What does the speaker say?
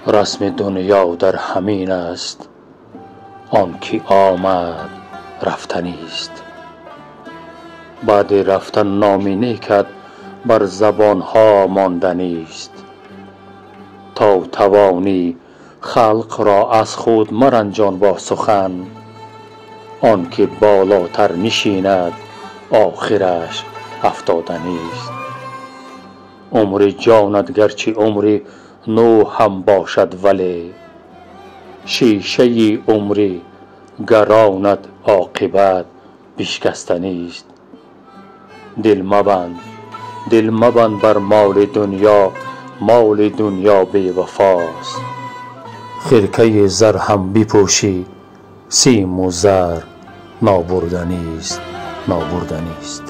Расми дунё дар ҳамин аст, он ки омад рафтанист. Баъди рафтан номи некат бар забонҳо монданист. То тавонӣ халқро аз худ маранҷон бо сухан, он ки болотар нишинад охираш афтоданист. Умри ҷонат гарчи умри Нӯҳ ҳам бошад, вале шишаи умри гаронат оқибат бишкастанист. Дил мабанд, дил мабанд бар моли дунё, моли дунё бевафост. Хиркаи зар ҳам бипӯшӣ, симу зар нобурданист, нобурданист.